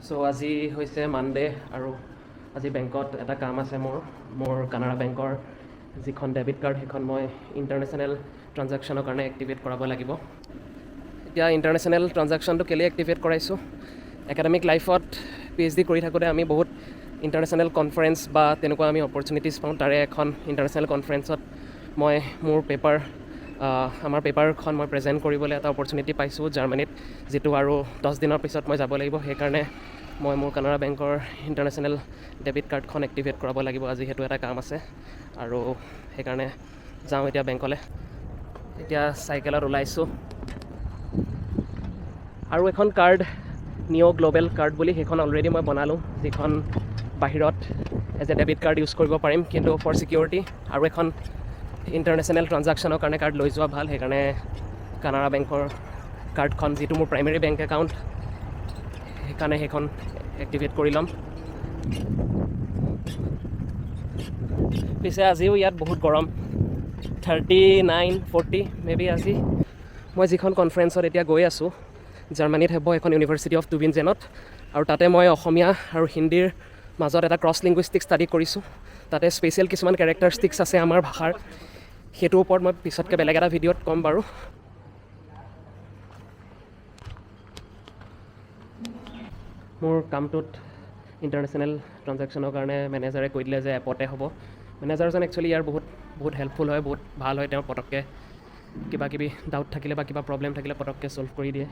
চ' আজি হৈছে মানডে আৰু আজি বেংকত এটা কাম আছে মোৰ। মোৰ কানাড়া বেংকৰ যিখন ডেবিট কাৰ্ড, সেইখন মই ইণ্টাৰনেশ্যনেল ট্ৰানজেকশ্যনৰ কাৰণে এক্টিভেট কৰাব লাগিব। এতিয়া ইণ্টাৰনেশ্যনেল ট্ৰানজেকশ্যনটো কেলৈ এক্টিভেট কৰাইছোঁ? একাডেমিক লাইফত পিএইচডি কৰি থাকোঁতে আমি বহুত ইণ্টাৰনেশ্যনেল কনফাৰেঞ্চ বা তেনেকুৱা আমি অপৰচুনিটিছ পাওঁ। তাৰে এখন ইণ্টাৰনেশ্যনেল কনফাৰেঞ্চত মই মোৰ পেপাৰ, আমাৰ পেপাৰখন মই প্ৰেজেণ্ট কৰিবলৈ এটা অপৰচুনিটি পাইছোঁ জাৰ্মানীত, যিটো আৰু 10 দিনৰ পিছত মই যাব লাগিব। সেইকাৰণে মই মোৰ কানাড়া বেংকৰ ইণ্টাৰনেশ্যনেল ডেবিট কাৰ্ডখন এক্টিভেট কৰাব লাগিব আজি। সেইটো এটা কাম আছে আৰু সেইকাৰণে যাওঁ এতিয়া বেংকলৈ। এতিয়া চাইকেলত ওলাইছোঁ। আৰু এখন কাৰ্ড, নিঅ' গ্ল'বেল কাৰ্ড বুলি, সেইখন অলৰেডি মই বনালোঁ, যিখন বাহিৰত as a debit card use কৰিব পাৰিম। কিন্তু ফৰ ছিকিউৰিটি আৰু এখন ইণ্টাৰনেশ্যনেল ট্ৰানজেকশ্যনৰ কাৰণে কাৰ্ড লৈ যোৱা ভাল। সেইকাৰণে কানাড়া বেংকৰ কাৰ্ডখন, যিটো মোৰ প্ৰাইমেৰী বেংক একাউণ্ট, সেইকাৰণে সেইখন এক্টিভেট কৰি ল'ম। পিছে আজিও ইয়াত বহুত গৰম, 39, 40 মে বি আজি। মই যিখন কনফাৰেঞ্চত এতিয়া গৈ আছোঁ, জাৰ্মানীত হ'ব এখন ইউনিভাৰ্চিটি অফ টুবিনজেনত আৰু তাতে মই অসমীয়া আৰু হিন্দীৰ মাজত এটা ক্ৰছ লিংগুইষ্টিক ষ্টাডি কৰিছোঁ। তাতে স্পেচিয়েল কিছুমান কেৰেক্টাৰিষ্টিক্স আছে আমাৰ ভাষাৰ, সেইটোৰ ওপৰত মই পিছতকৈ বেলেগ এটা ভিডিঅ'ত ক'ম বাৰু। মোৰ কামটোত ইণ্টাৰনেশ্যনেল ট্ৰানজেকশ্যনৰ কাৰণে মেনেজাৰে কৈ দিলে যে এপতে হ'ব। মেনেজাৰজন একচুৱেলি ইয়াৰ বহুত বহুত হেল্পফুল হয়, বহুত ভাল হয়। তেওঁ পটককৈ কিবা কিবি ডাউট থাকিলে বা কিবা প্ৰব্লেম থাকিলে পটককৈ ছল্ভ কৰি দিয়ে।